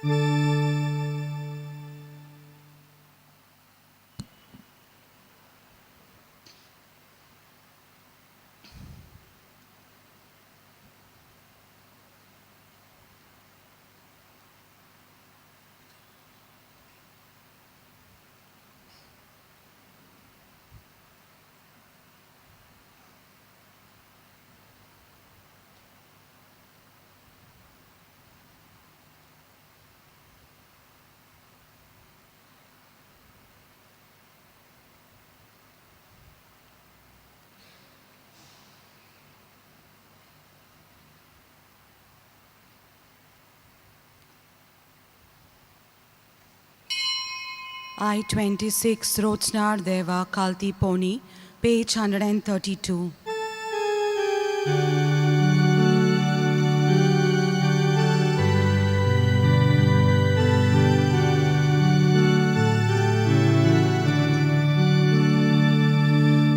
I-26 Rochnar Deva Kalti Pony, page 132.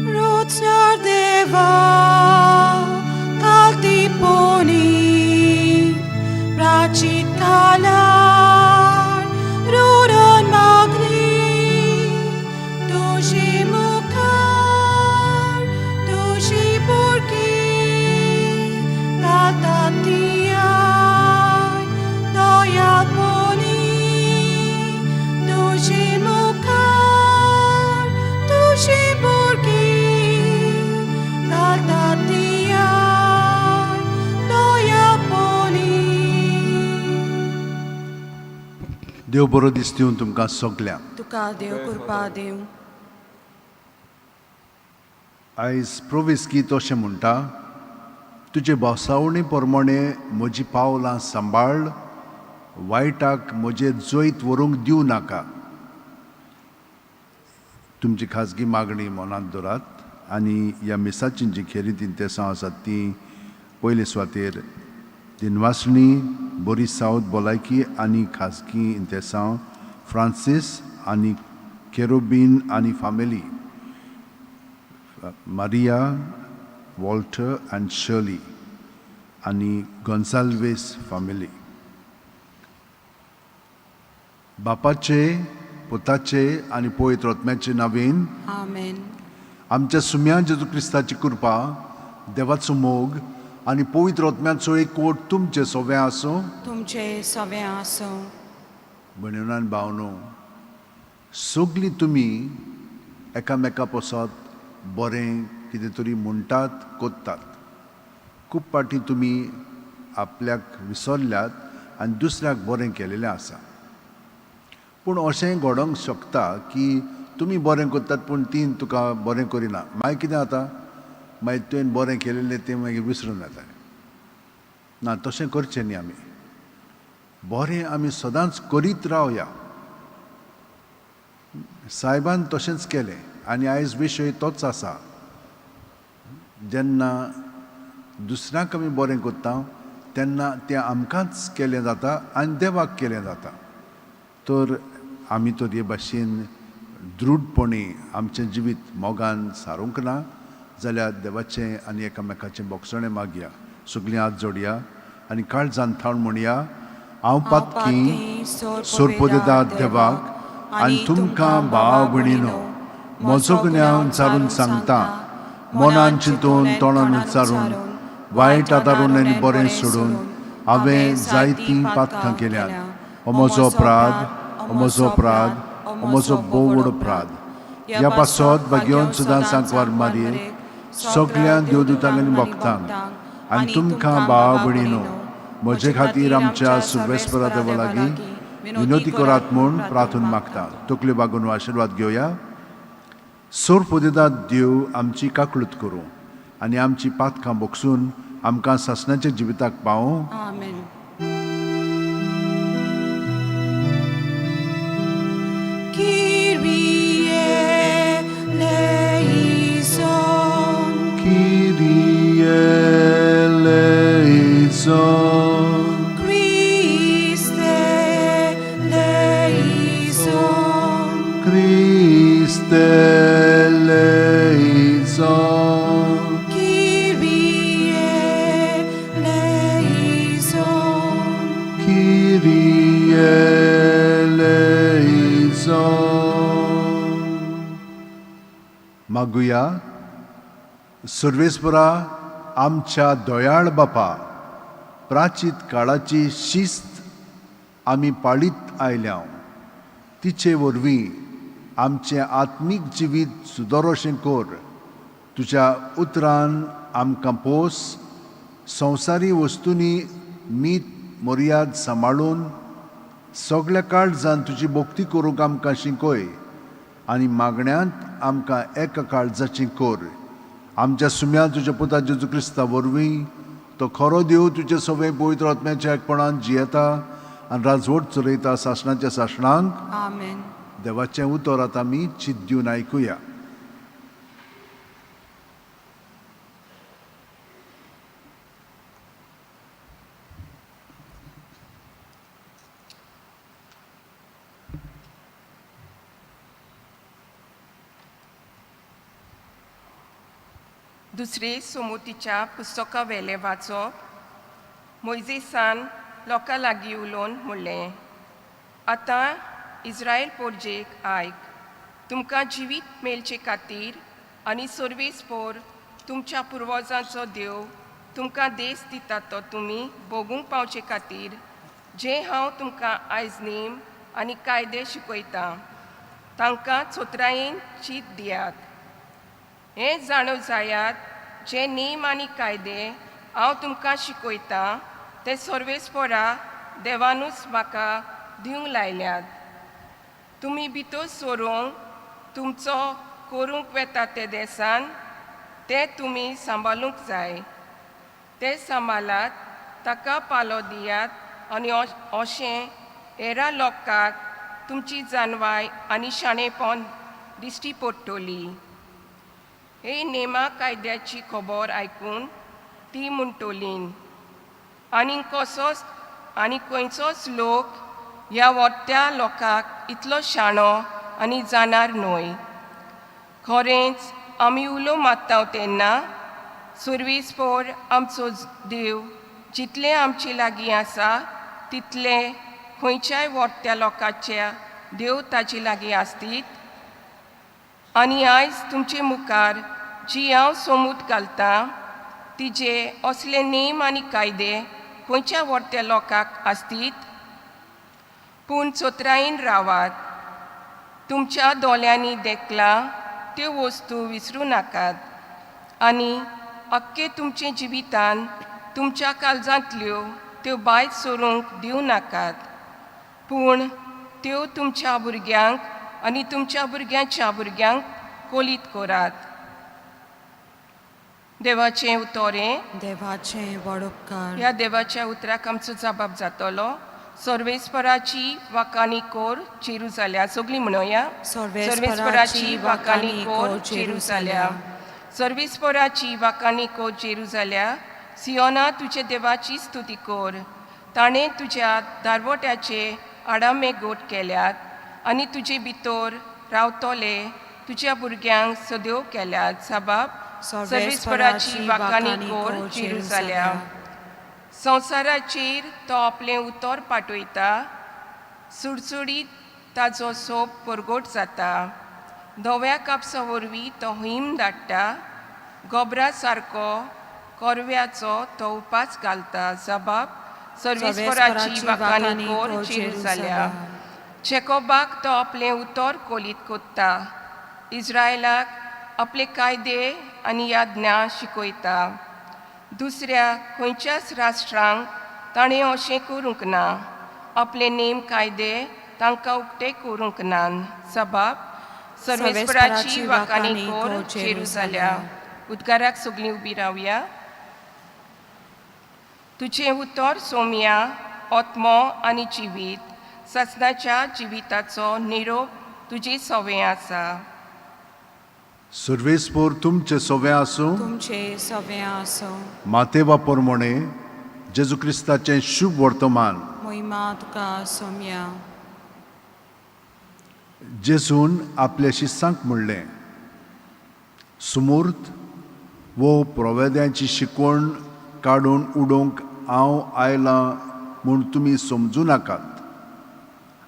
Rochnar Deva Kalti Pony, Prachit Kalar, Ruron Magni, Tushi Mukar, Tushi Purki, Katatiyay, Doyal Pony, Tushi Mukar, Tushi Purki, Katatiyay, Doyal Pony. देव बरो दीस दिवन तुमकां सगल्यांक. तुका देव कृपा देव. आयज प्रोवेस गीत अशें म्हणटा, तुजे बसावणी प्रमाणे म्हजी पावलां सांबाळ, वायटाक म्हजेर जैत व्हरूंक दिवं नाका. तुमची खाजगी मागणी मनांत दवरात आनी ह्या मिसाची जी खेरीत इंतेसांव आसात ती पयले सुवातेर दिनवासणी, बरी सावत भलायकी आनी खाजगी इंतेसांव फ्रांसीस आनी केरोबीन आनी family, Maria, Walter and Shirley आनी गोन्साल्वीस फामिली. बापाचे, पुताचे आनी पवित्र आत्म्याचे नांवान. आमेन. आमच्या सुम्या जेजू क्रिस्ताची कृपा, देवाचो मोग आनी पवित्र आत्म्याचो एकवट तुमचे सगळें आसूं. तुमचे सवे आसूं. भयणान भावनो, सगळीं तुमी एकामेका पसत बरें कितें तरी म्हणटात, कोत्तात. खूब फावटी तुमी आपल्याक विसरल्यात आनी दुसऱ्याक बरें केलेलें आसा. पूण अशें घडोवंक शकता की तुमी बरें करतात पूण ती तुका बरें करिना. मागीर कितें जाता? मागीर तुवें बरें केलेलें तें मागीर विसरून वता. ना, तशें करचें न्ही. आमी बरें आमी सदांच करीत रावया. सायबान तशेंच केलें आनी आयज विशय तोच आसा. जेन्ना दुसऱ्यांक आमी बरें करता तेन्ना तें आमकांच केलें जाता आनी देवाक केलें जाता. तर आमी तर हे भाशेन दृढपणी आमचें जिवीत मोगान सारूंक ना जाल्यार देवाचें आनी एकामेकाचें बोगसणें मागया. सगळीं हात जोडया आनी काळजान थावन म्हणया, हांव पातकी सोरपोदेदाद देवाक आनी तुमकां भाव भयणीनो म्हजो गुन्यांव उच्चारून सांगता. मनान चिंतून, तोंडान उच्चारून, वायट आदारून आनी बरें सोडून हांवें जायतीं पातकां केल्यात. हो म्हजो अपराध, हो म्हजो अपराध, हो म्हजो भोव व्हड अपराध. ह्या पासत भाग्यवंत सदां सांकवार मारये, सगळ्या देवदूतांक आनी भक्तांक आनी तुमकां भाव भयणीनो म्हजे खातीर आमच्या सुर्वेस्परा देवा लागीं विनवती करात म्हूण प्रार्थून मागता. तकल्यो बागोवन आशिर्वाद घेवया. सोरपोदेदाद देव आमची काकळूत करूं आनी आमची पातकां बोगसून आमकां सासणाच्या जिविताक पावूं. आमेन. Kyrie eleison. Kyrie eleison. Christe eleison. Christe eleison. Kyrie eleison. Kyrie Eleison. मागुया. सर्वेस्परा, आमच्या दयाळ बापा, प्राचीत काळाची शिस्त आमी पाळीत आयल्या. तिचे वरवीं आमचें आत्मीक जिवीत सुदरोशें कर. तुज्या उतरान आमकां पोस. संवसारी वस्तूंनी मीत मर्याद सांबाळून सगळ्या काळजान तुजी भक्ती करूंक आमकां शिकय आनी मागण्यांत आमकां एका काळजाची कर. आमच्या सुम्या तुज्या पुता जेजू क्रिस्ता वरवीं. तो खरो देव, तुजे सगळे पवित्र आत्म्याच्या एकपणान जियेता आनी राजवट चलयता सासणाच्या सासणांक. आमेन. देवाचें उतर आतां आमी चित दिवन आयकुया. दुसरे सोमुतीच्या पुस्तका वेलें वाचप. मोयजेसान लोकां लागीं उलोवन म्हणलें, आतां इस्रायल पोरजेक आयक. तुमकां जिवीत मेळचे खातीर आनी सर्वेस्पोर तुमच्या पुर्वजांचो देव तुमकां देश दिता तो तुमी भोगूंक पावचे खातीर, जें हांव तुमकां आयज नेम आनी कायदे शिकयतां तांकां चोत्रायेन चीत दियात. हें जाणव जायात, जे नेम आनी कायदे हांव तुमकां शिकयतां ते सर्वेस्पोरा देवानूच म्हाका दिवंक लायल्यात. तुमी भितर सरूंक तुमचो करूंक वेता ते देसान ते तुमी सांबाळूंक जाय. ते सांबाळात, ताका पालो दियात आनी अशें हेरां लोकांक तुमची जानवाय आनी शाणेपण दिश्टी पडटली. हे नेमा कायद्याची खबर आयकून ती म्हणटली, आनी कसोच आनी खंयचोच लोक ह्या वट्ट्या लोकांक इतलो शाणो आनी जाणार न्हय. खरेंच आमी उलो मारता तेन्ना सर्वेस्पोर आमचो देव जितले आमचे लागीं आसा तितले खंयच्याय वट्ट्या लोकांच्या देव ताचे लागीं आसतीत. आनी आयज तुमचे मुखार जी हांव सोमूत घालतां तिजे असले नेम आनी कायदे खंयच्या वट्ट्या लोकांक आसतीत? पूण चोत्रायेन रावात. तुमच्या दोळ्यांनी देखला त्यो वस्तू विसरूं नाकात आनी अख्खे तुमचे जिवितान तुमच्या काळजांतल्यो त्यो भायर सरूंक दिवं नाकात, पूण त्यो तुमच्या भुरग्यांक आनी तुमच्या भुरग्यांच्या भुरग्यांक कोलीत करात. देवाचें उतोरें. देवाचें वडोपकार. ह्या देवाच्या उतराक आमचो जबाब जातलो, सर्वेस्पराची वाकानी कोर जेरुजाल्या. सगळीं म्हणोया. सर्वेस्पराची वाकानी कोर जेरुजाल्या. सर्वेस्पराची वाकानी कोर जेरुजाल्या. सियोना, तुझ्या देवाची स्तुती कोर. ताणें तुज्या दारवट्याचे आडामे गोट केल्यात आनी तुजे भितर रावतले तुज्या भुरग्यांक सदेव केल्यात. साबाब. सर्वेस्पराची वाकानी कोर जेरुजाल्या. संवसाराचेर तो आपलें उतर पाठयता. सुडसुडीत ताजो सोप परगट जाता. धव्या कापसा वरवीं तो हिम धाडटा. गोबरा सारको कोरव्याचो तो उपास घालता. जबाब. सर्वेस्पराची वाकानी कोर जेरुजाल्या. जेकोबाक तो आपलें उतर कोलीत कोत्ता. इस्रायलाक आपले कायदे आनी याज्ञा शिकयता. दुसऱ्या खंयच्याच राष्ट्रांक ताणें अशें करूंक ना. आपले नेम कायदे तांकां उक्ते करूंक ना. सबाब. सर्वेस्पराची वाकानी कोर जेरुजाल्या. उद्गाराक सगळीं उबी रावया. तुजें उतर सोम्या आत्मो आनी जिवीत. सासणाच्या जिविताचो निरोप तुजी सवे आसा. सर्वेस्पोर तुमचे सोवे आसूं. तुमचे सवे आसूं. मातेवा प्रमाणे जेजू क्रिस्ताचें शुभ वर्तमान. मोहिमा तुका सोम्या. जेजून आपल्या शिसांक म्हणलें, सुमूर्त वो प्रवेद्यांची शिकवण काडून उडोवंक हांव आयलां म्हूण तुमी समजूं नाकात.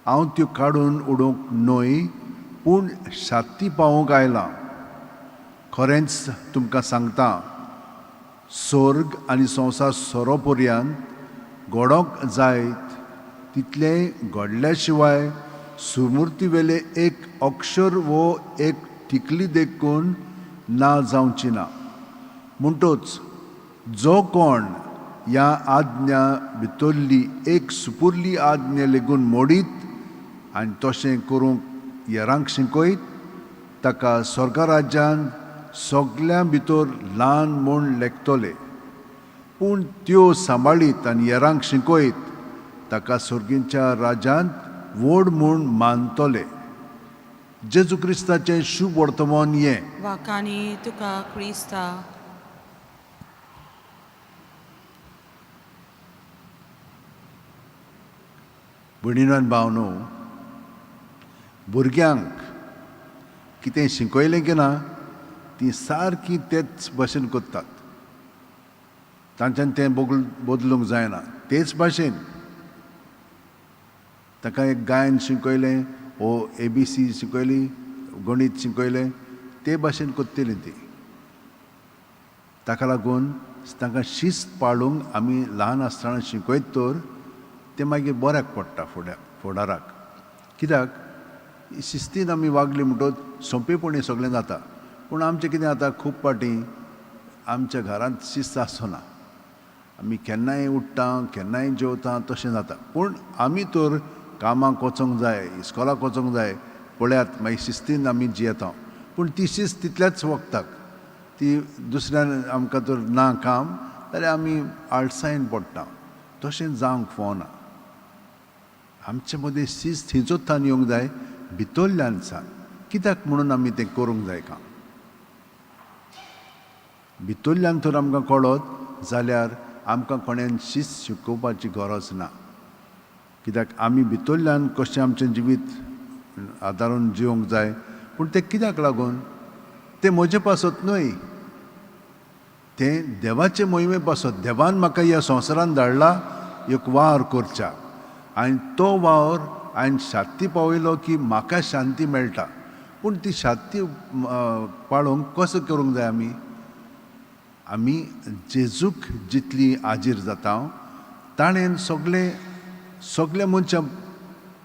हांव त्यो काडून उडोवंक न्हय पूण शाती पावोवंक आयलां. खरेंच तुमकां सांगता, स्वर्ग आनी संवसार सोरो पर्यंत घडोवंक जायत तितलें घडल्या शिवाय सुमूर्ती वेले एक अक्षर वो एक टिकली देखून ना जावची ना. म्हणटच जो कोण ह्या आज्ञा भितरली एक सुपुरली आज्ञा लेगून मोडीत आनी तशें करूंक हेरांक शिकयत ताका स्वर्ग राज्यान सगल्यां भितर ल्हान म्हूण लेखतले, पूण त्यो सांबाळीत आनी हेरांक शिकयत ताका सर्गीच्या राज्यांत व्हड म्हूण मानतले. जेजू क्रिस्ताचें शुभ वर्तमान हें. वाखाणी तुका क्रिस्ता. भयणीनो आनी भावनो, भुरग्यांक कितें शिकयलें की ना तीं सारकीं तेच भाशेन करतात, तांच्यान तें बदलूंक जायना. तेच भाशेन ताका एक गायन शिकयलें वो ए बी सी शिकयली, गणीत शिकयलें, ते भाशेन करतलीं ती. ताका लागून तांकां शिस्त पाळूंक आमी ल्हान आसतना शिकयत तर तें मागीर बऱ्याक पडटा फुडाराक. कित्याक शिस्तीन आमी वागली म्हणटकच सोंपेपणी सगळें जाता. पूण आमचें कितें जाता, खूब फावटी आमच्या घरांत शिस्त आसना, आमी केन्नाय उठ्ठा केन्नाय जेवता तशें जाता. पूण आमी तर कामाक वचोंक जाय, इस्कोलाक वचोंक जाय, पळयात मागीर शिस्तीन आमी जियेता. पूण ती शिस्त तितल्याच वखदाक, ती दुसऱ्यान आमकां तर ना काम जाल्यार आमी आळसायेन पडटा. तशें जावंक फावना. आमचे मदीं शिस्त हिंचोत्थान येवंक जाय भितरल्यान सान. कित्याक म्हणून आमी तें करूंक जाय काम भितरल्यान तर आमकां कळत जाल्यार आमकां कोणेन शिस्त शिकोवपाची गरज ना. कित्याक आमी भितरल्यान कशें आमचें जिवीत आदारून जिवंक जाय. पूण तें कित्याक लागून, तें म्हजे पासत न्हय, तें देवाचे मोहिमे पासत. देवान म्हाका ह्या संवसारान धाडला एक वावर करच्याक आनी तो वावर हांवें शांती पावयलो की म्हाका शांती मेळटा. पूण ती शांती पाळोवंक कसो करूंक जाय, आमी आमी जेजूक जितली आजीर जाता ताणें सगळे सगल्या मनशां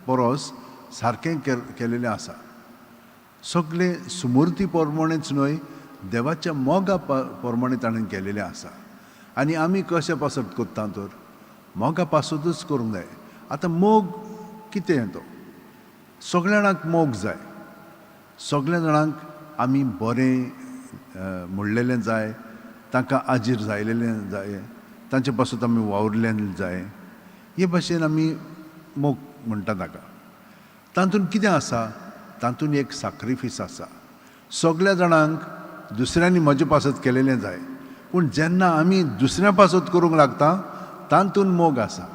परस सारकें केलेलें आसा. सगळे सुमूर्ती प्रमाणेच न्हय, देवाच्या मोगा प्रमाणे ताणें केलेलें आसा. आनी आमी कशें पासत करता तर मोगा पासतूच करूंक जाय. आतां मोग कितें, तो सगळ्या जाणांक मोग जाय, सगळ्या जाणांक आमी बरें म्हणलेलें जाय, तांकां आजीर जायलेलें जाय, तांचे पासून आमी वावुरलें जाय. हे भाशेन आमी मोग म्हणटा ताका. तातूंत कितें आसा, तातूंत एक साक्रिफीस आसा. सगळ्या जाणांक दुसऱ्यांनी म्हजे पासत केलेलें जाय, पूण जेन्ना आमी दुसऱ्या पासत करूंक लागता तातूंत मोग आसा.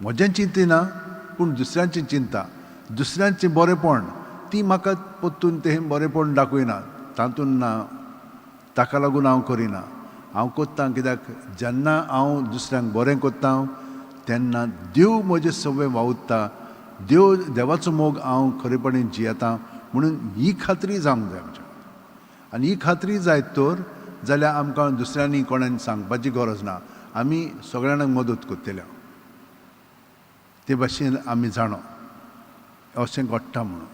म्हजें चिंतिना पूण दुसऱ्यांची चिंता, दुसऱ्यांचें बरेंपण ती म्हाका परतून तें बरेंपण दाखयना, तातूंत ना, ताका लागून हांव करिना. हांव करता कित्याक जेन्ना हांव दुसऱ्यांक बरें करता तेन्ना देव म्हजें सगळें वावुरता, देव देवाचो मोग हांव खरेपणी जियेता म्हणून ही खात्री जावंक जाय आमच्या. आनी ही खात्री जायत तर जाल्यार आमकां दुसऱ्यांनी कोणाक सांगपाची गरज ना, आमी सगळ्या जाणांक मदत करतले. ते भाशेन आमी जाणो अशें घडटा म्हणून.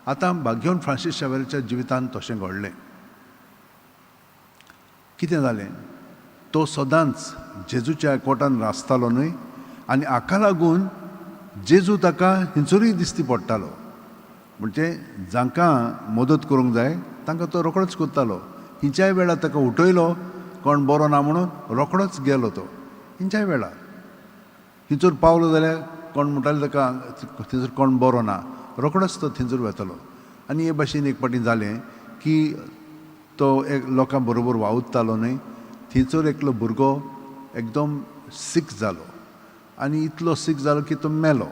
आतां भाग्यवन फ्रांसीस शावेराच्या जिवितांत तशें घडलें. कितें जालें, तो सदांच जेजूच्या कोटान रासतालो न्हय, आनी हाका लागून जेजू ताका हिंचोरूय दिसती पडटालो. म्हणजे जांकां मदत करूंक जाय तांकां तो रोखडोच करतालो. हिंच्याय वेळार ताका उठयलो, कोण बरो ना म्हणून रोखडोच गेलो तो. हिंच्याय वेळार थंयसर पावलो जाल्यार कोण म्हणटाले ताका थंयसर कोण बरो ना, रोखडोच तो थंयसर वेतालो. आनी हे भाशेन एक फावटी जालें की तो एक लोकां बरोबर वावुरतालो न्हय, थंयसर एकलो भुरगो एकदम सीक जालो आनी इतलो सीक जालो की तो मेलो.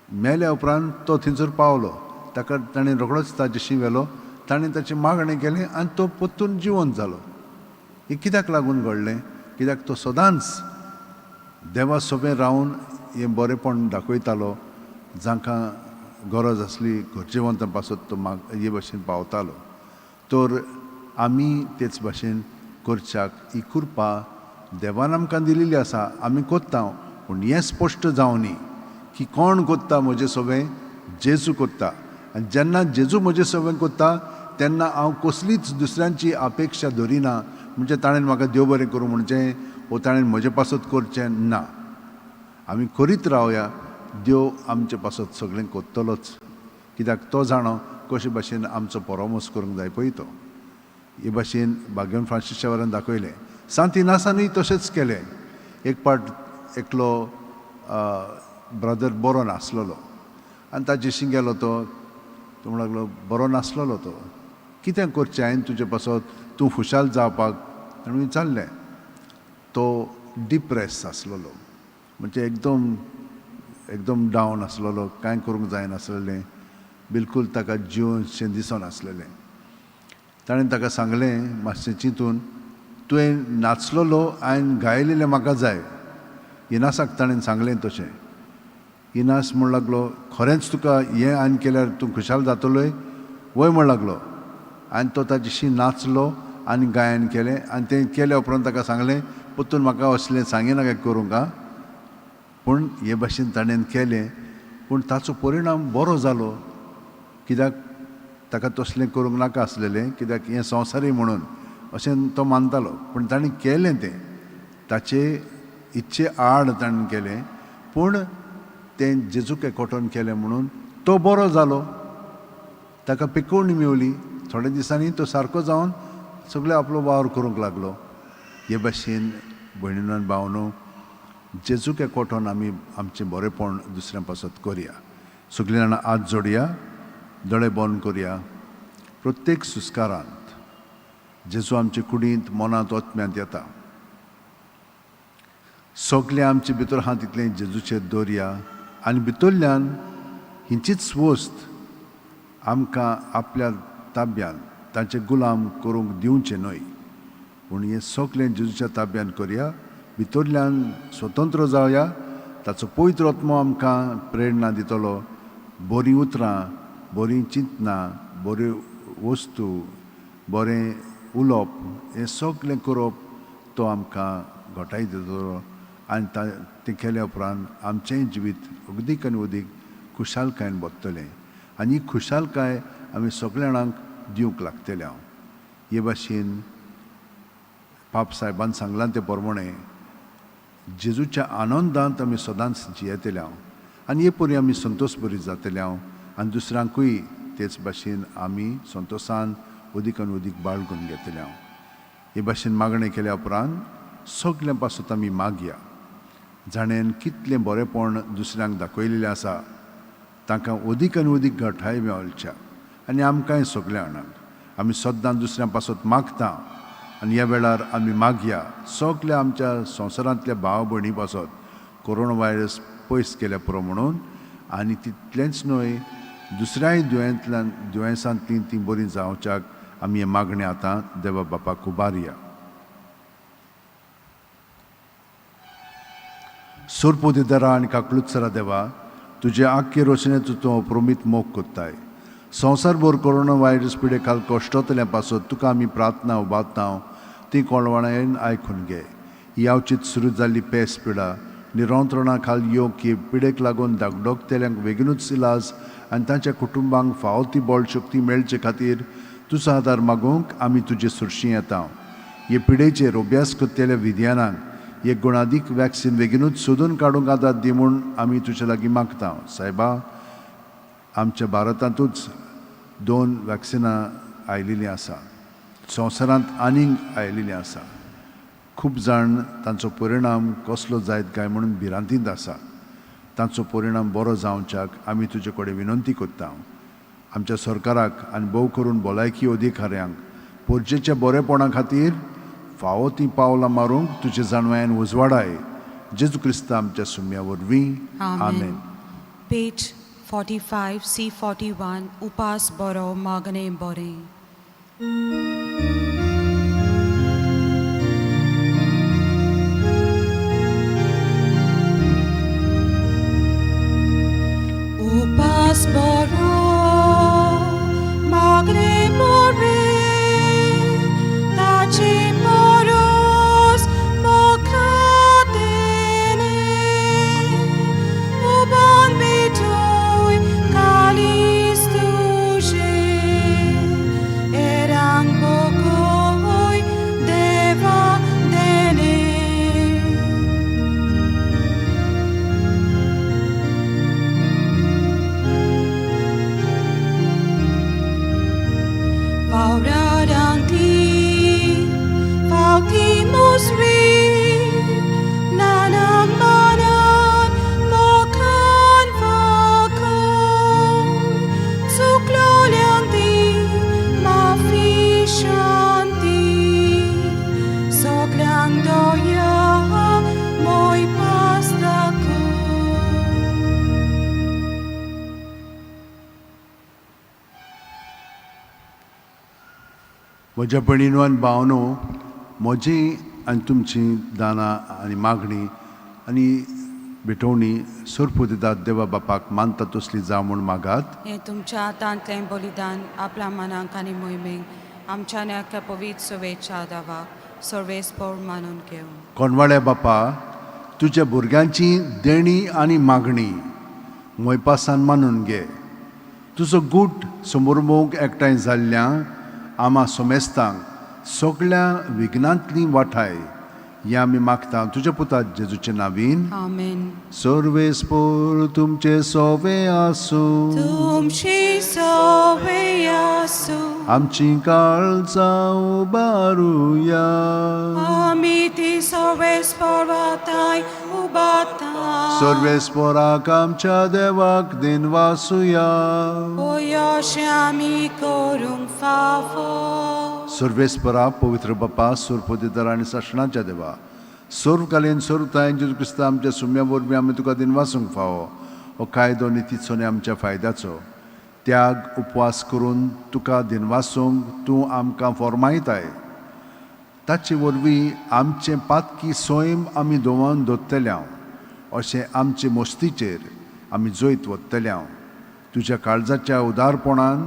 मेल्या उपरांत तो थंयसर पावलो, ताका ताणें रोखडोच ताजेशी व्हेलो, ताणें ताचें मागणें केलें आनी तो परतून जिवंत जालो. हें कित्याक लागून घडलें, कित्याक तो सदांच देवा सोबें रावन हें बरेंपण दाखयतालो. जांकां गरज आसली गरजेवंतां पासत तो माग हे भाशेन पावतालो. तर आमी तेच भाशेन करच्याक ही कृपा देवान आमकां दिलेली आसा, आमी कोत्ता. पूण हें स्पश्ट जावनी की कोण कोत्ता म्हजें सगळें, जेजू कोत्ता. आनी जेन्ना जेजू म्हजें सगळें कोत्ता तेन्ना हांव कसलीच दुसऱ्यांची अपेक्षा धरिना, म्हणजे ताणें म्हाका देव बरें करूं म्हणचें वो ताणें म्हजें पासत करचें ना. आमी करीत रावया, देव आमचे पासत सगळें कोत्तलोच, कित्याक तो जाणो कशे भाशेन आमचो परामर्श करूंक जाय पळय तो. हे भाशेन भाग्यवन फ्रांसीस शावरान दाखयलें. सांत इनासानूय तशेंच केलें. एक पाट एकलो ब्रदर बरो नासलेलो आनी ताजेशी गेलो तो, तो म्हणूंक लागलो बरो नासलेलो तो, कितें करचें हांवें तुजे पासत तूं खुशाल जावपाक? ताणें विचारलें. तो डिप्रेस आसलेलो, म्हणजे एकदम एकदम डावन आसलेलो, कांय करूंक जायनासलेलें, बिलकूल ताका जिवनशें दिसनासलेलें. ताणें ताका सांगलें मातशें चिंतून, तुवें नाचलेलो हांवें गायलेलें म्हाका जाय. इनासाक ताणें सांगलें तशें. इनास म्हण लागलो, खरेंच तुका हें हांवें केल्यार तूं खुशाल जातलोय? वय म्हण लागलो. आनी तो ताजेशी नाचलो आनी गायन केलें. आनी तें केल्या उपरांत ताका सांगलें, परतून म्हाका असलें सांगिनाका करूंक आं. पूण हे भाशेन ताणें केलें, पूण ताचो परिणाम बरो जालो, कित्याक ताका तसलें करूंक नाका आसलेलें, कित्याक हें संवसारी म्हणून अशें तो मानतालो. पूण ताणें केलें तें ताचे इच्छे आड ताणें केलें, पूण तें जेजूक एकवटोन केलें म्हणून तो बरो जालो, ताका पिकोवणी मेवली. थोड्या दिसांनी तो सारको जावन सगळें आपलो वावर करूंक लागलो. हे भाशेन भयणीनो आनी भावनो, जेजूक एकवटोन आमी आमचें बरेंपण दुसऱ्यां पासत करया. सगळीं जाणां हात जोडया, दोळे बंद करया. प्रत्येक सुस्कारांत जेजू आमचे कुडींत, मनांत, आत्म्यांत येता. सगळें आमचे भितर आहा तितलें जेजूचेर दवरया आनी भितरल्यान हिंचीच वस्त आमकां आपल्या ताब्यान तांचे गुलाम करूंक दिवचें न्हय, पूण हें सगळें जेजूच्या ताब्यान करया. भितरल्यान स्वतंत्र जावया. ताचो पवित्र आत्मो आमकां प्रेरणा दितलो, बरीं उतरां, बरीं चिंतनां, बऱ्यो वस्तू, बरें उलोवप, हें सगळें करप तो आमकां घटाय दितलो. आनी तें केल्या उपरांत आमचेंय जिवीत अदीक आनी अदीक खुशालकायेन बदतलें आनी ही खुशालकाय आमी सगल्या जाणांक दिवंक लागतले. हांव हे भाशेन पाप साहेबान सांगलां ते प्रमाणें जेजूच्या आनंदांत आमी सदांच जियेतले हांव आनी हे परी आमी संतोश बरी जातले हांव आनी दुसऱ्यांकूय तेच भाशेन आमी संतोशान अदीक आनी अदीक बाळगून घेतले हांव. हे भाशेन मागणें केल्या उपरांत सगल्यां पासत आमी मागया, जाणेन कितलें बरेंपण दुसऱ्यांक दाखयलेलें आसा तांकां अदीक आनी अदीक घटाय मेळच्या आनी आमकांय सगल्या जाणांक. आमी सद्दां दुसऱ्यां पासत मागता आनी ह्या वेळार आमी मागया सगल्या आमच्या संवसारांतल्या भाव भयणी पासत कोरोना व्हायरस पयस केल्या पुरो म्हणून, आनी तितलेंच न्हय दुसऱ्याय दुयेंतल्यान दुयेंसांतलीं तीं बरीं जावच्याक आमी हें मागणें आतां देवा बापाक उबारया. सोरपोदेदारा आनी काकलुत्सरा देवा, तुजे आख्खे रोशणेचो तूं अप्रमीत मोग कोत्ताय. संवसारभर कोरोना व्हायरस पिडे खाल कश्टतल्या पासत तुका आमी प्रार्थना उबारता, ती कोळवणायेन आयकून घे. ही आवचीत सुरू जाल्ली पेस पिडा निरंत्रणा खाल येवंक ही पिडेक लागून धाकधकतेल्यांक बेगीनूच इलाज आनी तांच्या कुटुंबांक फावो ती बळ शक्ती मेळचे खातीर तुजो आदार मागूंक आमी तुजे सुरशी येता. हे पिडेचेर अभ्यास करतल्या विज्ञानांक एक गुणादीक वॅक्सिन बेगीनूच सोदून काडूंक आदार दी म्हूण आमी तुजे लागीं मागता. सायबा, आमच्या भारतांतूच 2 वॅक्सिनां आयिल्लीं आसा, संवसारांत आनीक आयिल्लीं आसा. खूब जाण तांचो परिणाम कसलो जायत काय म्हणून भिरांतींत आसा. तांचो परिणाम बरो जावच्याक आमी तुजे कडेन विनंती करता. आमच्या सरकाराक आनी भोव करून भलायकी अधिकाऱ्यांक पोरजेच्या बरेपणा खातीर फावो तीं पावलां मारूंक तुजे जाणवायेन उजवाडाय. जेजू क्रिस्ता आमच्या सुम्या वरवीं, आमेन. पेज 45 C41, उपास बरो मागणें बरें. म्हज्या भयणीनो आनी भावनो, म्हजी आनी तुमची दानां आनी मागणी आनी भेटवणी सोरपू दितात देवा बापाक मानता तसली जावं म्हूण मागात. हें तुमच्या हातांतलें बलिदान आपल्या मनाक आनी मोहिमेक आमच्या एका पवित्र सुवेच्या दावाक सर्वेस्पोर मानून घेवं. कोणवाड्या बापा, तुज्या भुरग्यांची देणी आनी मागणी मोयपासान मानून घे. तुजो गूट समोरमोग एकठांय जाल्ल्या आमा सोमेस्तांक सगळ्या विघ्नांतली वाठाय, हें आमी मागता तुज्या पुता जेजूचे नावीन. आमेन. सर्वेस्पोर तुमचे सोवे आसूं. तुमची सोवे आसूं. आमची काळजां उबारुया. आमी ती सर्वेस्पोराताय उबाता. सर्वेस्पोराक आमच्या देवाक दिनवासुया. अशें आमी करूंक फावो. सर्वेस्परा, पवित्र बापा, सुरपोतेदार आनी सासणाच्या देवा, सर्वकालीन सर्वतायन जेजू क्रिस्ता आमच्या सुम्या वरवीं आमी तुका दिनवासूंक फावो. हो कायदो नितीचो आनी आमच्या फायद्याचो. त्याग उपवास करून तुका दिनवासूंक तूं आमकां फॉर्मायताय. ताचे वरवीं आमचें पातकी सैम आमी दोवान दवरतले हांव, अशें आमचे मस्तीचेर आमी जैत वतले हांव. तुज्या काळजाच्या उदारपणान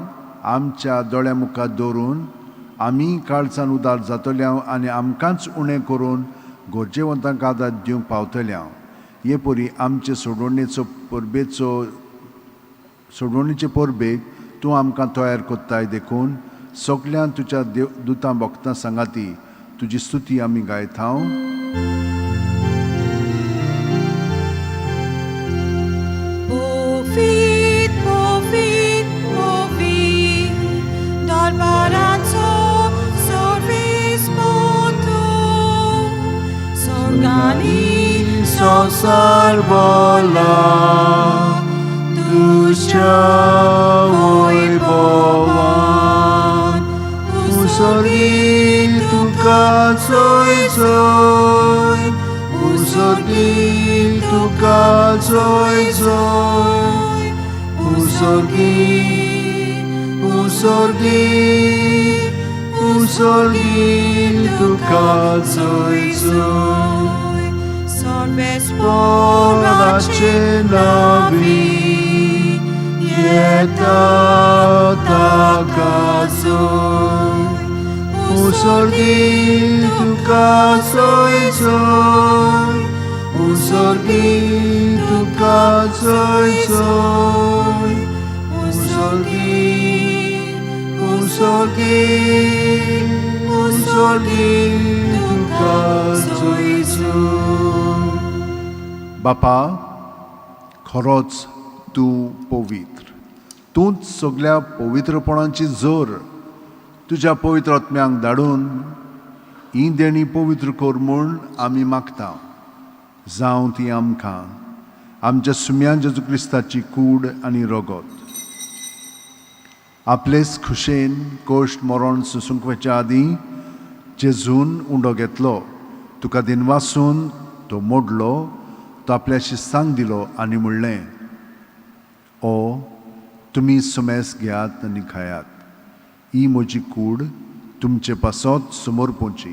आमच्या दोळ्या मुखार दवरून आमी काळजान उदार जातले हांव आनी आमकांच उणें करून गरजेवंतांक आदार दिवंक पावतले हांव. हे परी आमचे सोडवणेचो परबेचो सोडवणीचे परबेक तूं आमकां तयार करताय. देखून सगळ्यां तुज्या देव दुतां भक्तां सांगाती तुजी स्तुती आमी गायता हांव. पोवीत पोवीत पोवीत दरबाराचो सर्वेस्पोर तूं, स्वर्गांनी संवसार भरला तुज्या वैभवान. उसोर्गी तुका जोय जोय, उसोर्गी तुका जोय जोय, उसोर्गी, उसोर्गी, उसोर्गी तुका जोय जोय. सर्वेस्पोराचे पोराचे नावी येता ताका जोय. उसोर्गी तुका जोय जोय, उसोर्गी तुका जोय जोय, उसोर्गी, उसोर्गी, उसोर्गी तुका जोय जोय. बापा, खरोच तूं पवित्र, तूंच सगळ्या पवित्रपणाची जोर. तुज्या पवित्र आत्म्यांक धाडून ही देणी पवित्र कर म्हूण आमी मागता. जावं ती आमकां आमच्या सुम्या जेजू क्रिस्ताची कूड आनी रगत. आपलेच खुशेन कोश्ट मरण सोसूंक वचच्या आदीं जेजून उंडो घेतलो, तुका दिनवासून तो मोडलो, तो आपल्या शिस्तांक दिलो आनी म्हणलें, ओ तुमी सुमेस घेयात आनी खायात. ही म्हजी कूड तुमचे पासत समोर पोवची.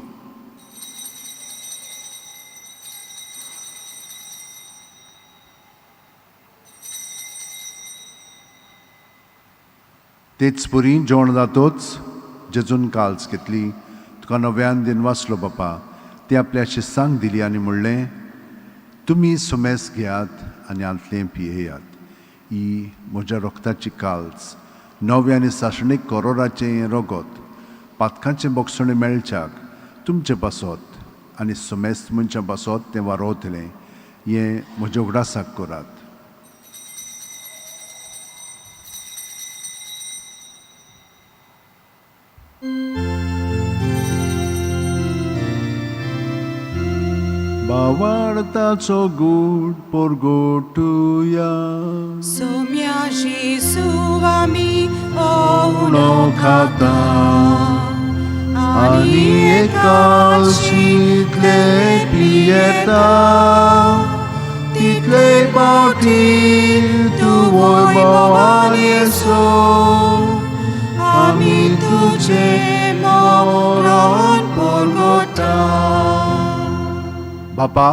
तेच परी जेवण जातोच जेजून काल्स घेतली, तुका नव्यान दिनवासलो बापा, ती आपल्या शिस्तांक दिली आनी म्हणलें, तुमी सुमेस घेयात आनी हांतलें पियेयात. ही म्हज्या रक्ताची काल्स, नव्या आनी सासणीक करोराचें रगत, पातकांचें बोगसणें मेळच्याक तुमचे पासत आनी सुमेस्त मनशां पासत तें वारोवतलें. हें म्हज्या उगडासाक करात. भावार्थाचो गूट परगटुया. सोम्या जेजू आमी उणो खाता आनी एकाशितले पियेता, तितले फावटी तूं वैभवान येसो, आमी तुजें मोग बापा,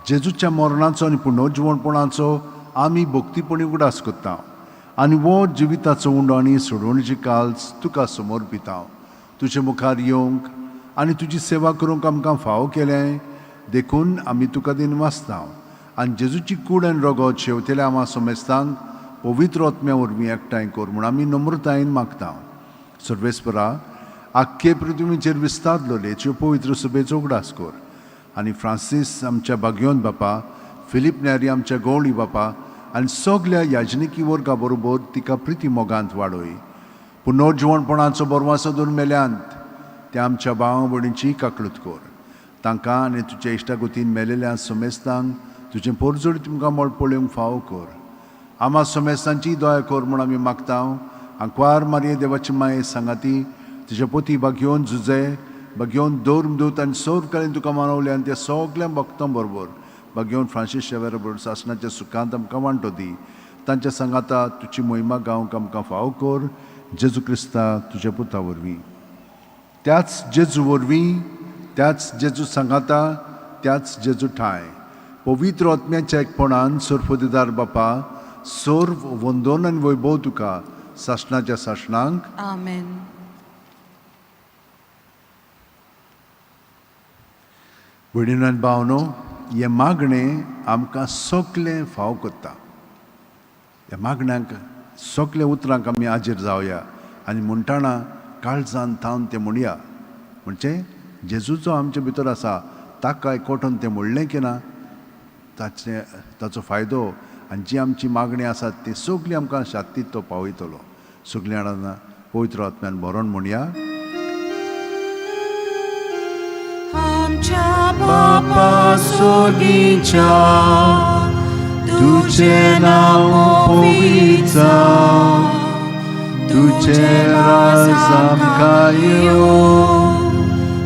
जेजूच्या मरणाचो आनी पुनर्जिवणपणाचो आमी भक्तीपणी उगडास करता आनी वो जिविताचो उंडो आनी सोडवणीची काल्स तुका समर्पिता। तुजे मुखार येवंक आनी तुजी सेवा करूंक आमकां फावो केलें देखून आमी तुका दिनवासता आनी जेजूची कूड आनी रगत शेवतेल्या आमा समेस्तांक पवित्र आत्म्या वरवीं एकठांय कर म्हूण आमी नम्रतायेन मागता। सर्वेस्परा, आख्खे पृथ्वीचेर विस्तारलेले त्यो पवित्र सभेचो उगडास कर आनी फ्रांसीस आमच्या बागयोन बापा, फिलीप न्यारी आमच्या गवळी बापा आनी सगल्या याजनिकी वर्गा बरोबर तिका प्रिती मोगांत वाडय। पुनर्जिवणपणाचो बरवासो धरून मेल्यांत त्या आमच्या भाव भयणींची काकळूत कर। तांकां आनी तुज्या इश्टागतीन मेलेल्या समेस्तांक तुजें पोरजोड तुमकां मळ पळोवंक फावो कर। आमा समेस्तांची दया कर म्हूण आमी मागता। आंकवार मारये देवाची माये सांगाती तुज्या पोती बागयोन जुजे बागयोन दौर आनी सौर तुका मानवले आनी त्या सगल्या भक्तां बरोबर बागयोन फ्रांसीस शेवेरा बरोबर सासणाच्या सुखांत आमकां वांटो दी। तांच्या सांगाता तुजी मोहिमा गावंक आमकां फावो कर जेजू क्रिस्ता तुज्या पुता वरवीं। त्याच जेजू वरवीं, त्याच जेजू सांगाता, त्याच जेजू ठाय पवित्र आत्म्याच्या एकपणान सर्वदिदार बापा सर्व वंदन आनी वैभव तुका सासणाच्या सासणांक। आमेन। भयणीनो आनी भावनो, हें मागणें आमकां सगलें फाव करता। ह्या मागण्यांक सगल्या उतरांक आमी हाजीर जावया आनी म्हणटाना काळजान थावन तें म्हणया। म्हणजे जेजूचो आमचे भितर आसा ताका एकवटून तें म्हणलें की ना ताचें ताचो फायदो आनी जी आमची मागणी आसा ती सगली आमकां शांतीत तो पावयतलो। सगलीं जाणां पवित्र आत्म्यान भरोन म्हणया। आमच्या बापा सोगीच्या तुझे नांव पवित्र जावं, तुझें राज आमकां येवं,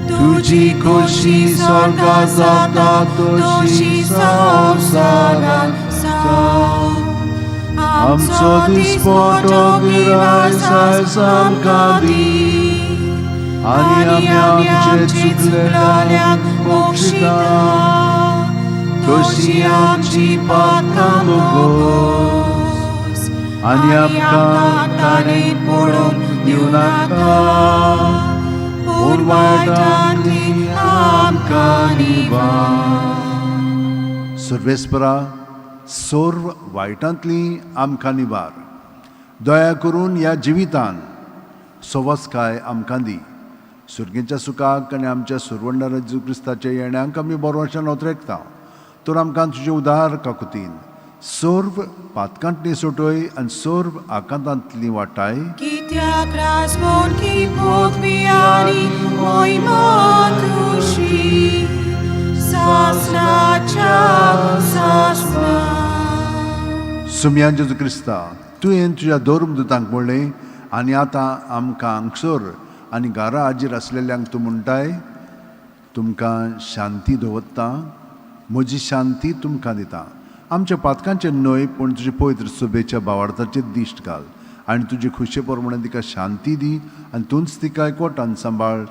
तुजी खोशी स्वर्गा जाता तशी संवसारांत जावं। आमचो दिसपटो गिरायस आयज आमकां दी आनी आमी आमचे चुकलेल्यांक बक्षिता तशी आमची पातकां मोगोस आनी आमकां ताणें पडून दिवं नाका पूण वायटांतली आमकां निवार। सर्वेस्परा, सर्व वायटांतली आमकां निवार। दया करून ह्या जिवितान सवस्काय आमकां दी। सुर्गेच्या सुखाक आनी आमच्या सुरवंडार जेजू क्रिस्ताच्या येण्याक आमी बरोवशान ओतरेकता। तर आमकां तुजे उदार काकुतीन सर्व पातकांतली सोटय आनी सर्व आकांतांतली वाटाय। कित्याक राजमोन की पदवी आनी मोहिमा तुजी सासणाच्या सासणा। सुमयान जेजू क्रिस्ता, तुवें तुज्या धर्मदूतांक म्हणलें आनी आतां आमकां हांगसर आनी घरा हाजीर आसलेल्यांक तूं म्हणटाय, तुमकां शांती दवरता, म्हजी शांती तुमकां दिता। आमच्या पातकांचेर न्हय पूण तुजे पवित्र सभेच्या भावार्थाचेर दिश्ट घाल आनी तुजे खुशे प्रमाणे तिका शांती दी आनी तूंच तिका एकवटान सांबाळ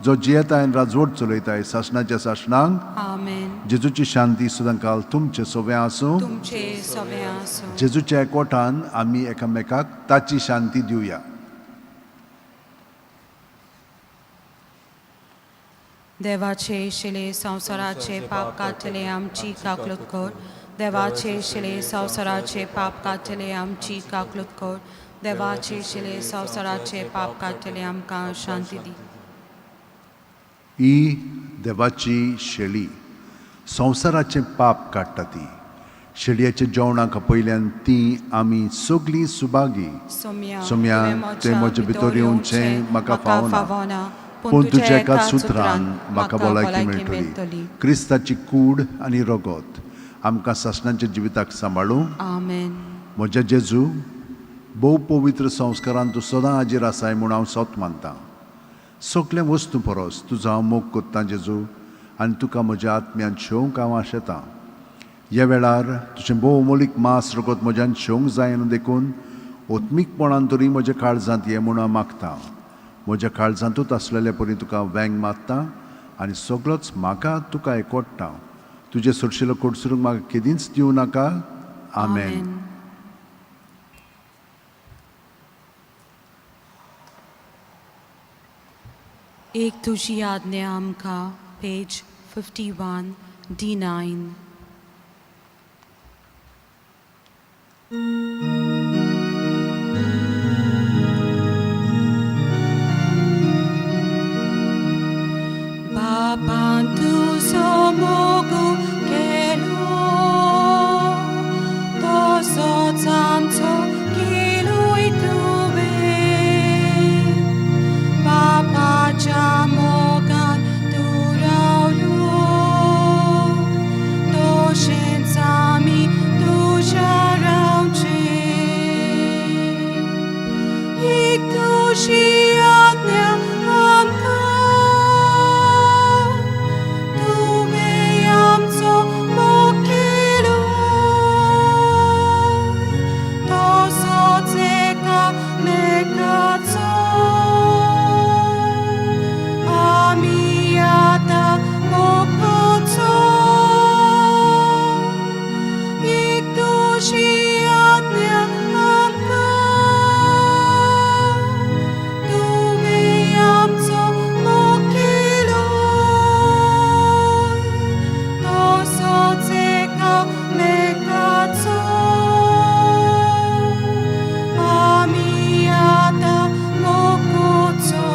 जो जियेता आनी राजवट चलयताय सासणाच्या सासणांक। आमेन। जेजूची शांती सदांकाल तुमचे सगळें आसूं। तुमचे सगळें आसूं। जेजूच्या एकवटान आमी एकामेकाक ताची शांती दिवया। देवाचे शिले संवसाराचे पाप काडटले आमची काकलूत कर। देवाचे शिले संवसाराचे पाप काडटले आमची काकलूत कर। देवाचे शिले संवसाराचे पाप काडटले आमकां शांती दी। ही देवाची शेळी संवसाराचें पाप काडटा ती शेळयेच्या जेवणाक आपयल्यान ती आमी सगलीं सुभागी। सोम्या, तुवें म्हजे भितर येवचें म्हाका फावना, पूण तुज्या एकाच सुत्रान म्हाका भलायकी मेळटली। क्रिस्ताची कूड आनी रगत आमकां सासणाच्या जिविताक सांबाळूं। आमेन। म्हज्या जेजू, भोव पवित्र संस्कारान तूं सदां हाजीर आसाय म्हूण हांव सत मानतां। सगल्या वस्तू परस तुजो हांव मोग कोत्तां जेजू आनी तुका म्हज्या आत्म्यान शेवंक हांव आशेतां। ह्या वेळार तुजें भोव अमोलीक मांस रगत म्हज्यान शेवंक जायना देखून ओत्मीकपणान तरी म्हज्या काळजांत ये म्हूण हांव मागतां। म्हज्या काळजांतूच आसलेले परी तुका वेंग मारता आनी सगळोच म्हाका तुका एकवडटा. तुजे सरशिलो कोडसरूंक म्हाका केदींच दिवं नाका. आमेन. एक तुजी आज्ञा आमकां, पेज 51 D9. बापान तुजो मोगू केलो, तसोच आमचो केलोय तुवें. बापाच्या मोगान तूं रावलो, तशेंच आमी तुज्या रावचें. एक तुजी आज्ञा आमकां, तुवें आमचो मोग केलो, तसोच एकामेकाचो आमी आतां मोग करचो. एक तुजी आज्ञा आमकां, तुवें आमचो मोग केलो, तसोच एकामेकाचो आमी आतां मोग करचो.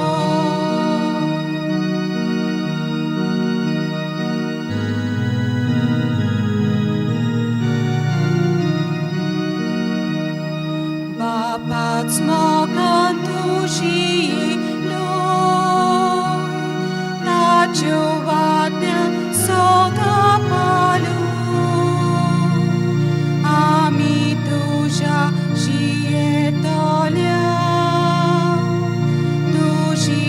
बापाच मोगान तुजी येयलोय, ताच्यो आज्ञा सदां पालू. आमी तुज्या जियेतल्या, तुजी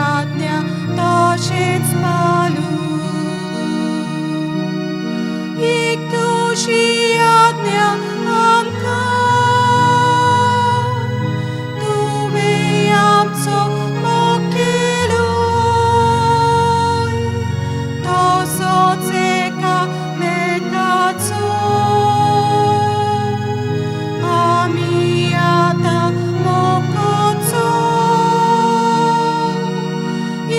आज्ञा तशेंच पालू. एक तुजी आज्ञा आमकां, तुवें आमचो मोग केलोय, तसोच एकामेकाचो आमी आतां मोग करचो.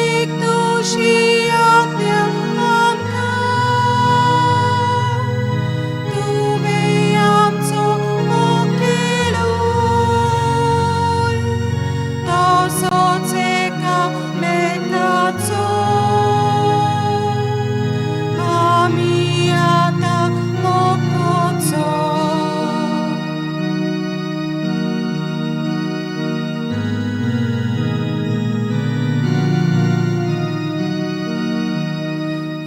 एक तुजी आज्ञा आमकां, तुवें आमचो मोग केलोय, तसोच एकामेकाचो आमी आतां मोग करचो.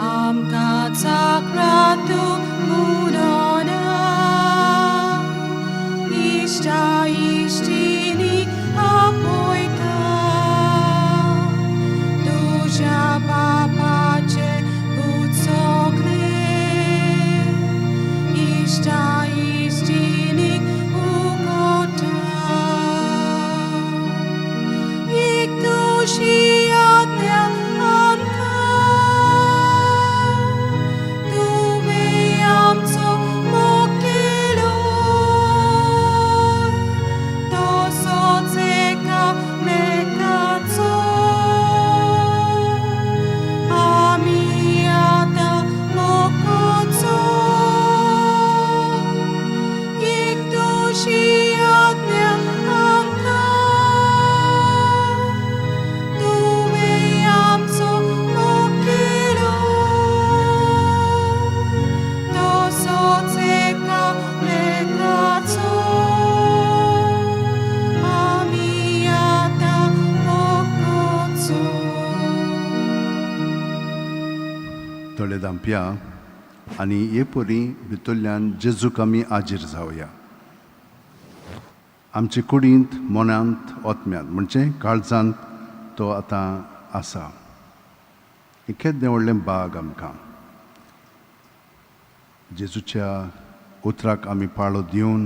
आमकां चाकरातू म्हणोना, इश्टा इश्टिणी आपयता, तुज्या बापाचें भूत सगळें इश्टा इश्टिणीक उगडटा. एक तुजी आज्ञा आमकां, तुवें आमचो मोग केलोय, तसोच एकामेकाचो आमी आतां मोग करचो. एक तुजी आज्ञा आमकां, तुवें आमचो मोग केलोय, तसोच एकामेकाचो आमी आतां मोग करचो. थोडे धांपया आनी हे परी भितरल्यान जेजूक आमी आजीर जावया. आमचे कुडींत, मनांत, ओतम्यांत म्हणजे काळजांत तो आतां आसा. हें केदें व्हडलें बाग आमकां. जेजूच्या उतराक आमी पाळो दिवन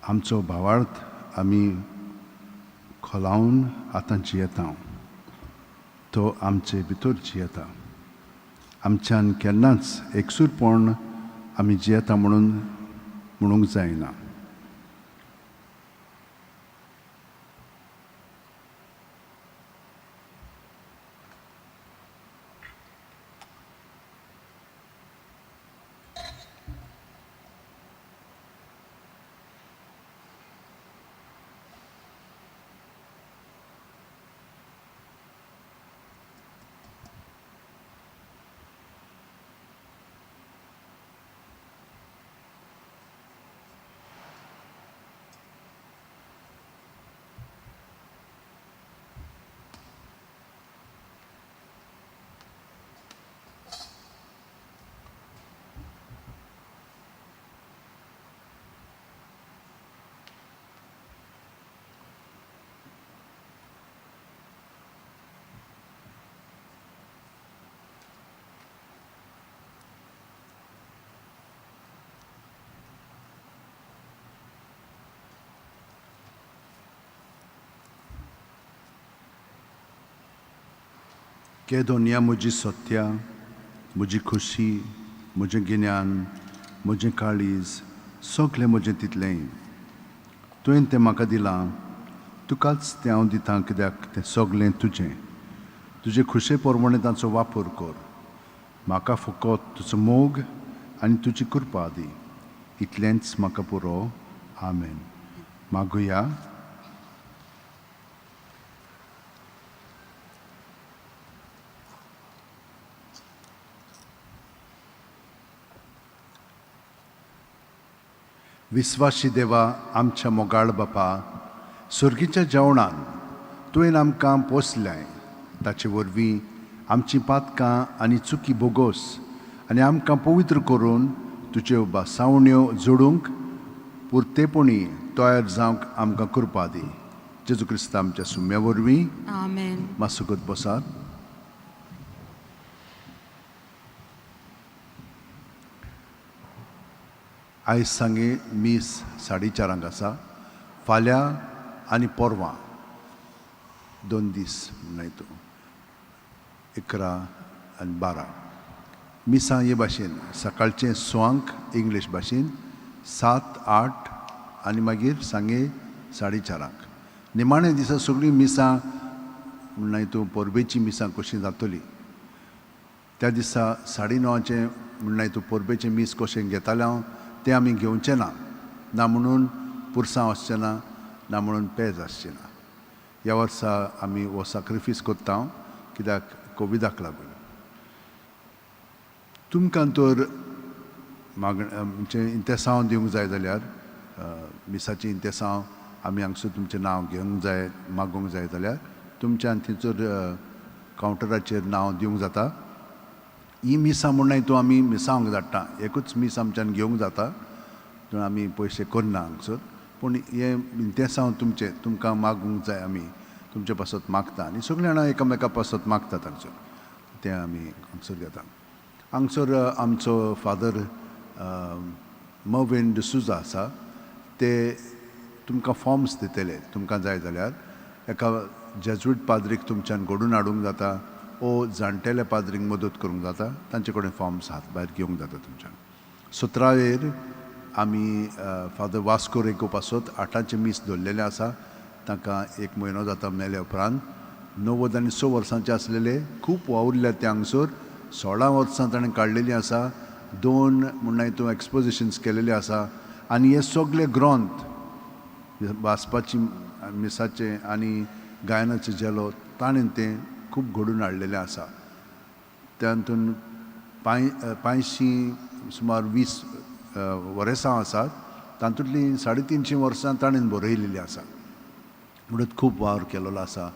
आमचो भावार्थ आमी खोलावन आतां जियेता. तो आमचे भितर जियेता. आमच्यान केन्नाच एकसूरपण आमी जियेता म्हणून म्हणूंक जायना. के दोनया म्हजी सत्या, म्हजी खुशी, म्हजें गिन्यान, म्हजें काळीज, सगळें म्हजें तितलेंय तुवें तें म्हाका दिलां, तुकाच तें हांव दितां, कित्याक तें सगळें तुजें. तुजे खुशे प्रमाणें तांचो वापर कर. म्हाका फकत तुजो मोग आनी तुजी कृपा दी, इतलेंच म्हाका पुरो. आमेन. मागुया. विस्वाशी देवा, आमच्या मोगाळ बापा, सर्गीच्या जेवणान तुवें आमकां पोसलें, ताचे वरवीं आमचीं पातकां आनी चुकी बोगोस आनी आमकां पवित्र करून तुज्यो बासावण्यो जोडूंक पुरतेपणी तयार जावंक आमकां कृपा दी. जेजू क्रिस्त आमच्या सुम्या वरवीं. आमेन. मातसो बसात. आयज सांगे मीस 4:30 आसा. फाल्यां आनी परवां 2 दीस न्हय तूं 11 आनी 12 मिसां हे भाशेन सकाळचें 6 इंग्लीश भाशेन, 7, 8 आनी मागीर सांगे 4:30. निमाणे दिसा सगळीं मिसां न्हय तूं परबेचीं मिसां कशीं जातली. त्या दिसा 9:30 न्हय तूं परबेचें मीस कशें घेतालें हांव तें आमी घेवचें ना, ना म्हणून पुरसांव आसचें ना, ना म्हणून पेज आसचें ना. ह्या वर्सा आमी हो साक्रिफीस करता कित्याक कोविडाक लागून. तुमकां तर मागणें इंतेसांव दिवंक जाय जाल्यार मिसाचें इंतेसांव आमी हांगसर तुमचें नांव घेवंक जाय, मागूंक जाय जाल्यार तुमच्यान थंयसर कावंटराचेर नांव दिवंक जाता. ही मिसां म्हूण तूं आमी मिसांक धाडटा, एकूच मीस आमच्यान घेवंक जाता, पूण आमी पयशे करना हांगसर. पूण हें इंतेसांव तुमचें तुमकां मागूंक जाय, आमी तुमचे पासत मागता आनी सगळीं जाणां एकामेका पासत मागतात हांगसर, तें आमी हांगसर घेता. हांगसर आमचो फादर मर्विन डिसूजा आसा, ते तुमकां फॉर्म्स दितले. तुमकां जाय जाल्यार एका जेज्वीट पाद्रीक तुमच्यान घडून हाडूंक जाता ओ जाणटेल्या पाद्रींक मदत करूंक जाता, तांचे कडेन फॉर्म्स हात भायर घेवंक जाता तुमच्यान. 17वेर आमी फादर वास्को रेगो पासत 8 मीस दवरलेलें आसा. तांकां 1 म्हयनो जाता मेल्या उपरांत. 96 वर्सांचे आसलेले, खूब वावुरल्या ते हांगसर. 16 वर्सां ताणें काडलेलीं आसा, 2 म्हणल्यार तूं एक्सपोजिशन्स केलेले आसा. आनी हे सगळे ग्रंथ वाचपाची मिसाचें आनी गायनाचें झेलो ताणें तें खूब घडून हाडलेलें आसा. तातूंत 500 सुमार 20 वर्सां आसात, तातूंतलीं 350 वर्सां ताणें बरयलेलीं आसा. म्हणून खूब वावर केलेलो आसा,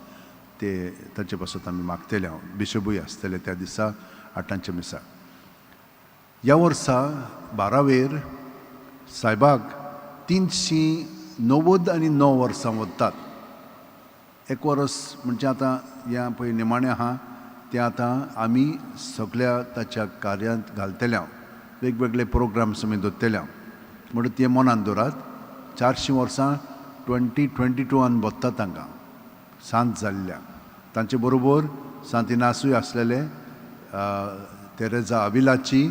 ते ताचे पासत आमी मागतले. हांव बिशपूय आसतले त्या दिसा 8 मिसा. ह्या वर्सा 12वेर सायबाक 399 वर्सां वतात. 1 वर्स म्हणजे आतां ह्या पळय निमाणें आहा तें आतां आमी सगळ्या ताच्या कार्यांत घालतले हांव, वेगवेगळे प्रोग्राम्स आमी दवरतले हांव. म्हणून तें मनान दवरात. 400 वर्सां 2022 बत्ता तांकां सांत जाल्ल्या, तांचे बरोबर सांत इनासूय आसलेले, तेरेजा आविलाची,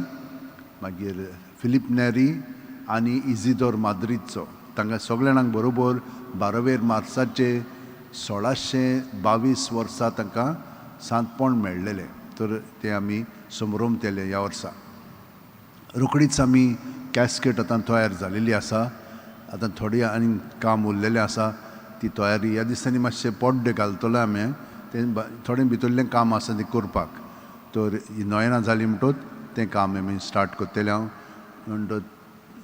मागीर फिलीप नेरी आनी इजिदोर माद्रीदचो. तांकां सगल्या जाणांक बरोबर 12 मार्साचे 1622 वर्सा तांकां सांतपण मेळ्ळेलें. तर तें आमी समरोमतेले ह्या वर्सा. रोखडीच आमी कॅस्केट आतां तयार जालेली आसा. आतां थोडी आनी काम उरलेलें आसा ती तयारी ह्या दिसांनी मातशें पड्डे घालतलो आमी, तें थोडें भितरलें काम आसा तें करपाक. तर ही नोयेनां जाली म्हणटच तें काम आमी स्टार्ट करतलें हांव, म्हणटच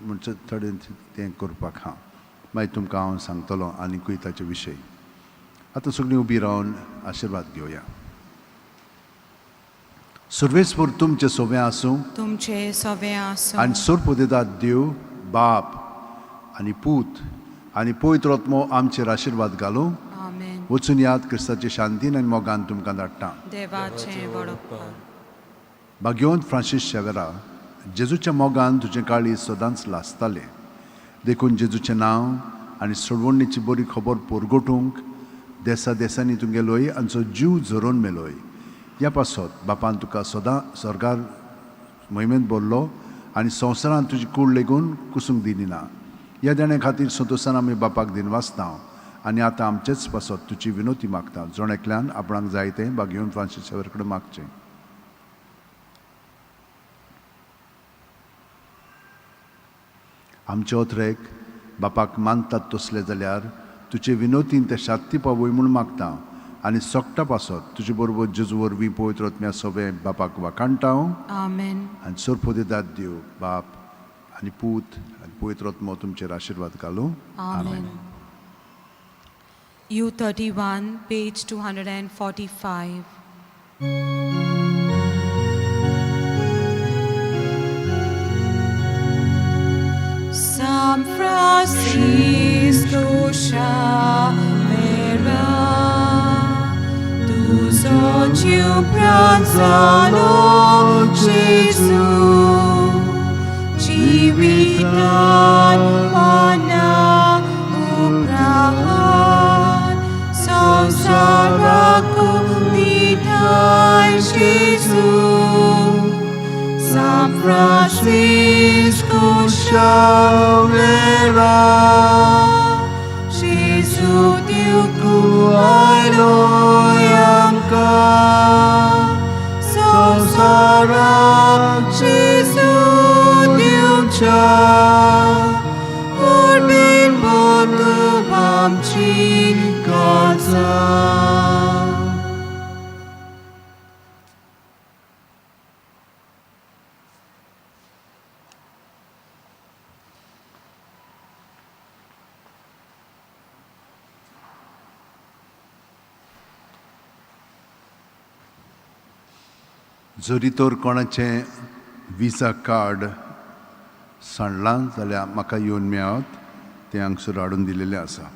म्हणचे थोडें तें करपाक हांव मागीर तुमकां हांव सांगतलो आनीकूय ताचे विशय. आतां सगळीं उबी रावन आशिर्वाद घेवया. सर्वेस्पर तुमचें सोबें आसूं, तुमचे सवे आसूं, आनी सोरपोदेदात देव बाप आनी पूत आनी पवित्र आत्मो आमचेर आशिर्वाद घालूं. आमेन. वचून याद क्रिस्ताचे शांतीन आनी मोगान तुमकां धाडटा. देवाचें व्हड उपकार. भाग्यवंत फ्रांसीस शेवेरा, जेजूच्या मोगान तुजें काळीज सदांच लासतालें, देखून जेजूचें नांव आनी सोडवणीची बरी खबर परगटूंक देसा देसांनी तूं गेलोय आनी जीव झरोवन मेलोय. ह्या पासत बापान तुका सदां सर्गार मोहिमेंत भरलो आनी संवसारांत तुजी कूड लेगून कुसूंक दिली ना. ह्या देण्या खातीर संतोशान आमी बापाक दिनवासता आनी आतां आमचेच पासत तुजी विनोती मागता. जण एकल्यान आपणाक जाय तें भाग्यवंत फ्रांसीस शेवेरा कडेन मागचें. आमचे ओथरेक बापाक मानतात तसले जाल्यार तुजे विनोतीन ते शांती पावय म्हूण मागता आनी सोकटा पासत तुजे बरोबर जेजू वरवीं पवित्र आत्म्या सोबें बापाक वाखाणटा हांव. आमेन. आनी सोरपोदेदाद देव बाप आनी पूत आनी पवित्र आत्मो तुमचेर आशिर्वाद घालूं. आमेन. U31, page 245. San Francisco Xavera, tu sociu pranzalo Gesù, civitan mana uprahan, samsaraku ditai Gesù. San Francisco Xavera, Gesù Diu Aloyamka, samsara Gesù Diu cha, Urbin botu bamchi kaza. जरी तर कोणाचें विजा कार्ड सांडलां जाल्यार म्हाका येवन मेळत, तें हांगसर हाडून दिलेलें आसा.